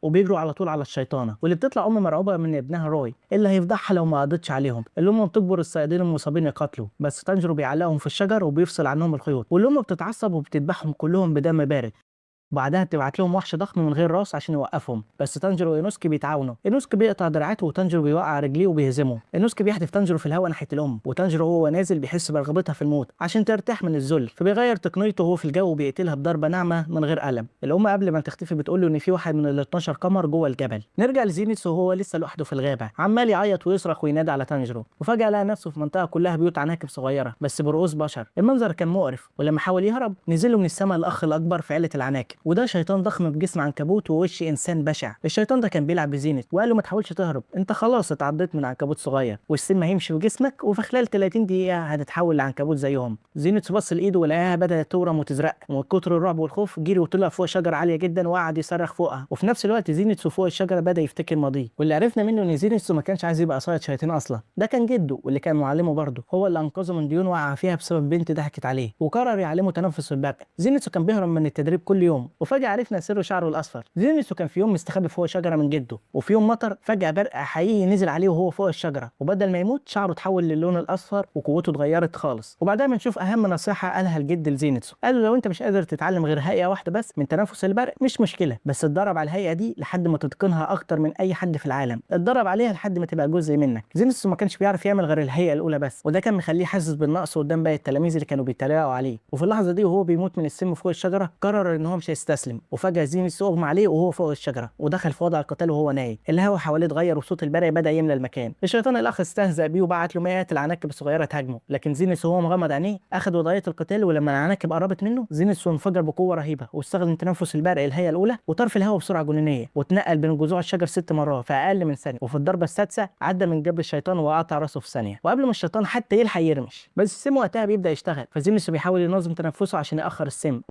وبيجروا على طول على الشيطانه، واللي بتطلع ام مرعوبه من ابنها روي اللي هيفضحها لو ما قضتش عليهم. الام بتجبر الصيادين المصابين يقاتلوا، بس تانجيرو بيعلقهم في الشجر وبيفصل عنهم الخيوط، والام بتتعصب وبتذبحهم كلهم بدم بارد. بعدها بتبعت لهم وحش ضخم من غير راس عشان يوقفهم، بس تانجيرو واينوسكي بيتعاونوا. اينوسكي بيقطع دراعاته وتانجيرو بيوقع رجليه وبيهزمه. اينوسكي بيحدف تانجيرو في الهواء ناحية الام، وتانجيرو وهو نازل بيحس برغبتها في الموت عشان ترتاح من الذل، فبيغير تقنيته وهو في الجو وبيقتلها بضربه ناعمة من غير الم. الام قبل ما تختفي بتقول له ان في واحد من ال 12 قمر جوه الجبل. نرجع لزينيتسو وهو لسه لوحده في الغابة، عمال يعيط ويصرخ وينادي على تانجيرو، وفجاة لقى نفسه في منطقة كلها بيوت عناكب صغيرة بس برؤوس بشر. المنظر كان مقرف، ولما حاول يهرب نزل له من السماء الاخ الاكبر في عيله العناكب، وده شيطان ضخم بجسم عنكبوت ووش انسان بشع. الشيطان ده كان بيلعب بزينت وقال له ما تحاولش تهرب، انت خلاص اتعضيت من عنكبوت صغير والسم هيمشي في جسمك، وفي خلال 30 دقيقة هتتحول لعنكبوت زيهم. زينت بص لايده ولقاها بدات تورم وتزرق، ومن كتر الرعب والخوف جري وطلع فوق شجرة عالية جدا وقعد يصرخ فوقها. وفي نفس الوقت زينتسو فوق الشجرة بدا يفتكر ماضيه، واللي عرفنا منه ان زينتسو ما كانش عايز يبقى صياد شياطين اصلا، ده كان جده واللي كان معلمه برضه، هو اللي انقذه من ديون وقع فيها بسبب بنت ضحكت عليه، وقرر يعلمه تنفس البرق. زينتسو كان بيهرب من التدريب كل يوم، وفجأة عرفنا سر شعره الأصفر. زينيتسو كان في يوم مستخبي فوق شجرة من جده، وفي يوم مطر فجأة برق حقيقي نزل عليه وهو فوق الشجرة، وبدل ما يموت شعره اتحول للون الأصفر وقوته اتغيرت خالص. وبعدها بنشوف أهم نصيحة قالها الجد لزينيتسو، قال له لو أنت مش قادر تتعلم غير هيئة واحدة بس من تنفس البرق مش مشكلة، بس اتدرب على الهيئة دي لحد ما تتقنها أكتر من أي حد في العالم، اتدرب عليها لحد ما تبقى جزء منك. زينيتسو ما كانش بيعرف يعمل غير الهيئة الأولى بس، وده كان مخليه حاسس بالنقص قدام باقي التلاميذ اللي كانوا بيتريقوا عليه. وفي اللحظة دي وهو بيموت من السم فوق الشجرة قرر إن هو مش هيستسلم، وفجأة زينيتسو اغمى عليه وهو فوق الشجرة ودخل في وضع القتال وهو نايم. الهواء حواليه اتغير وصوت البرق بدأ يملى المكان. الشيطان الأخ استهزأ بيه وبعت له مئات العناكب الصغيرة تهاجمه، لكن زينيتسو وهو مغمض عينيه اخذ وضعية القتال، ولما العناكب قربت منه زينيتسو انفجر بقوة رهيبة واستخدم تنفس البرق الهيئة الأولى وطرف الهواء بسرعة جنونية، واتنقل بين جذوع الشجر 6 مرات في أقل من ثانية، وفي الضربة السادسة عدى من جنب الشيطان وقطع راسه في ثانية، وقبل ما الشيطان حتى يلحق يرمش. بس السم وقتها بيبدأ يشتغل، فزينيتسو بيحاول ينظم تنفسه عشان يأخر السم.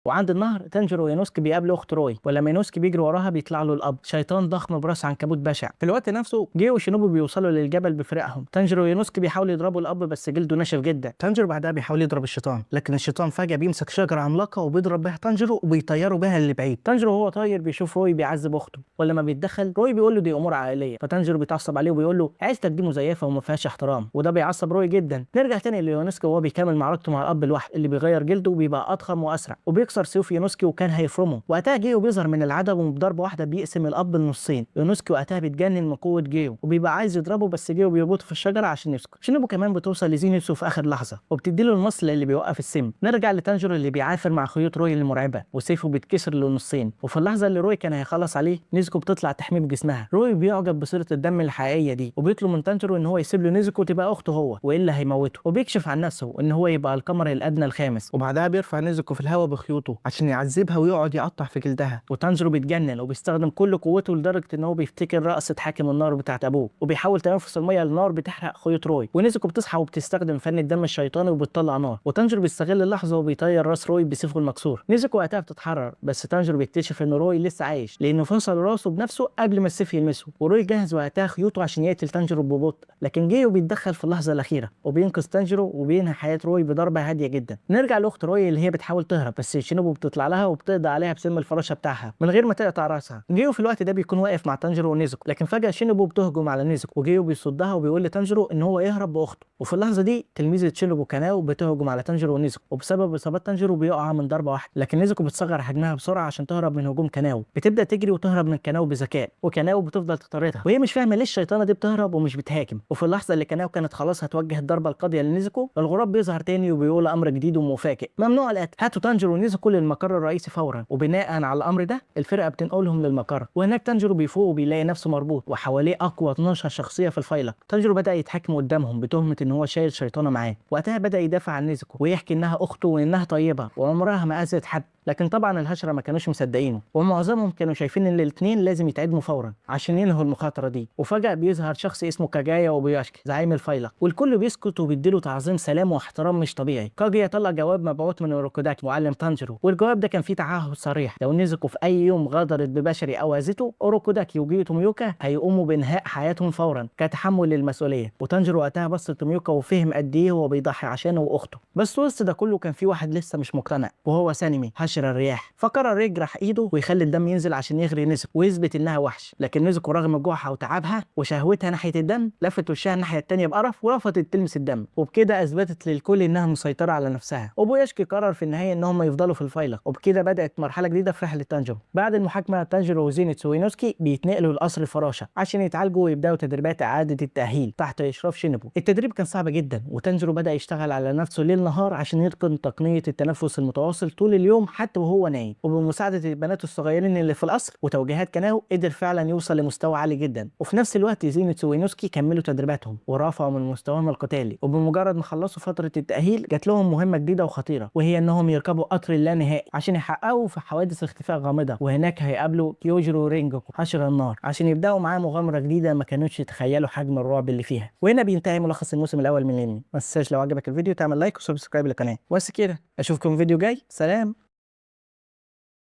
وعند النهر تانجيرو وينوسكي بيقابلوا اخت روي، ولما ينوسكي بيجري وراها بيطلع له الاب شيطان ضخم براس عنكبوت بشع. في الوقت نفسه جيو وشينوبو بيوصلوا للجبل بفرقهم. تانجيرو وينوسكي بيحاولوا يضربوا الاب بس جلده ناشف جدا. تانجيرو بعدها بيحاول يضرب الشيطان، لكن الشيطان فجأة بيمسك شجرة عملاقة وبيضرب بها تانجيرو وبيطيروا بها لبعيد. تانجيرو وهو طاير بيشوف روي بيعذب اخته، ولما بيتدخل روي بيقول له دي امور عائلية، فتانجيرو بيتعصب عليه وبيقول له عيلتك دي مزيفة وما فيهاش احترام، وده بيعصب روي جدا. نرجع تاني ليونسكي وهو بيكمل معركته مع الاب الوحش اللي بيغير جلده وبيبقى اضخم واسرع وبيكسر وبيكسر سيوف يونوسكي وكان هيفرمه. وقتها جيو بيظهر من العدم وبضربه واحدة بيقسم الاب لنصين. يونوسكي وقتها بيتجنن من قوة جيو وبيبقى عايز يضربه، بس جيو بيربطه في الشجرة عشان يسكت. شينوبو كمان بتوصل لزينيتسو في اخر لحظة وبتدي له المصل اللي بيوقف السم. نرجع لتانجيرو اللي بيعافر مع خيوط روي المرعبة وسيفه بيتكسر لنصين. وفي اللحظة اللي روي كان هيخلص عليه نيزوكو بتطلع تحميه بجسمها. روي بيعجب بصله الدم الحقيقية دي وبيطلب من تانجيرو ان هو يسيب له نيزوكو تبقى اخته هو والا هيموته، وبيكشف عن نفسه ان هو يبقى القمر الادنى الخامس. وبعدها بيرفع نيزوكو في الهواء بخيوطه عشان يعذبها ويقعد يقطع في جلدها. وتانجيرو بيتجنن وبيستخدم كل قوته لدرجة ان هو بيفتكر رقصه حاكم النار بتاعت ابوه، وبيحاول تنفس المية لنار بتحرق خيوط روي. ونيزوكو بتصحى وبتستخدم فن الدم الشيطاني وبتطلع نار، وتانجيرو بيستغل اللحظة وبيطير راس روي بسيفه المكسور. نيزوكو وقتها بتتحرر، بس تانجيرو بيكتشف ان روي لسه عايش لانه فصل راسه بنفسه قبل ما السيف يلمسه. وروي جهز وقتها خيوطه عشان يقتل تانجيرو ببطء، لكن جيو بيتدخل في اللحظة الاخيرة وبينقذ تانجيرو وبينهي حياة روي بضربه هادية جدا. نرجع لاخت روي اللي هي بتحاول تهرب، بس شينوبو بتطلع لها وبتقضي عليها بسم الفراشة بتاعها من غير ما تقطع راسها. جيو في الوقت ده بيكون واقف مع تانجيرو ونيزوكو، لكن فجاة شينوبو بتهجم على نيزوكو وجيو بيصدها وبيقول لتانجيرو ان هو يهرب باخته. وفي اللحظة دي تلميذه شينوبو كاناو بتهجم على تانجيرو ونيزوكو، وبسبب اصابات تانجيرو بيقع من ضربه واحدة، لكن نيزوكو بتصغر حجمها بسرعة عشان تهرب من هجوم كاناو. بتبدا تجري وتهرب من كاناو بذكاء، وكاناو بتفضل تطاردها وهي مش فاهمه ليه الشيطانه دي بتهرب ومش بتهاجم. وفي اللحظة اللي كاناو كانت خلاص هتوجه الضربة القاضية لنيزوكو، الغراب بيظهر تاني وبيقول امر جديد ومفاجئ: ممنوع القتل، هاتوا تانجيرو ونيزوكو للمقر الرئيسي فورا. وبناء على الامر ده الفرقة بتنقلهم للمقر، وهناك تانجيرو بيفوق وبيلاقي نفسه مربوط وحواليه اقوى 12 شخصية في الفيلق. تانجيرو بدا يتحاكم قدامهم بتهمه ان هو شايل شيطانه معاه. وقتها بدا يدافع عن نيزوكو ويحكي انها اخته وانها طيبة وعمرها ما اذت حد، لكن طبعا الهشره ما كانوش مصدقينه، ومعظمهم كانوا شايفين ان الاثنين لازم يتعدموا فورا عشان ينهوا المخاطرة دي. وفجاة بيظهر شخص اسمه كاجايا وبياشكي زعيم الفيلق، والكل بيسكت وبيديله تعظيم سلام واحترام مش طبيعي. كاجيا طلع جواب مبعوث من اوروكوداكي معلم تانجيرو، والجواب ده كان فيه تعهد صريح لو نيزوكو في اي يوم غدرت ببشري او اذته، اوروكوداكي وجيو توميوكا هيقوموا بانهاء حياتهم فورا كتحمل للمسؤولية. وتانجيرو وقتها بص لتوميوكا وفهم قد ايه هو بيضحي عشانه واخته. بس وسط ده كله كان في واحد لسه مش مقتنع، وهو سانيمي هشر الرياح، فقرر يجرح ايده ويخلي الدم ينزل عشان يغري نيزوكو ويثبت انها وحش. لكن نيزوكو رغم جوعها وتعبها وشهوتها ناحية الدم لفت وشها الناحية الثانية بقرف ورفضت تلمس الدم، وبكده اثبتت للكل انها مسيطرة على نفسها. وبوياشكي قرر في النهاية ان هم يفضلوا في الفيلق، وبكده بدات مرحلة جديدة في رحله تانجيرو. بعد المحاكمة تانجيرو وزينيتسو وينوسكي بيتنقلوا لقصر الفراشة عشان يتعالجوا ويبداوا تدريبات اعاده التاهيل تحت اشراف شينوبو. التدريب كان صعب جدا، وتانجيرو بدا يشتغل على نفسه ليل نهار عشان يتقن تقنية التنفس المتواصل طول اليوم حتى وهو نايم. وبمساعده البنات الصغيرين اللي في القصر وتوجيهات كاناو قدر فعلا يوصل لمستوى عالي جدا. وفي نفس الوقت زينيتسو وينوسكي كملوا تدريباتهم ورفعوا من مستواهم القتالي. وبمجرد ما خلصوا فترة التاهيل جات لهم مهمة جديدة وخطيرة، وهي انهم يركبوا قطر اللانهائي عشان يحققوا في حوادث اختفاء غامضة، وهناك هيقابلوا كيوجيرو رينجوكو حشر النار عشان يبداوا معاه مغامرة جديدة ما كانوش يتخيلوا حجم الرعب اللي فيها. وهنا بينتهي ملخص الموسم الاول من الانمي. ما تنساش لو عجبك الفيديو تعمل like و subscribe للقناة. بس كده، اشوفكم فيديو جاي. سلام.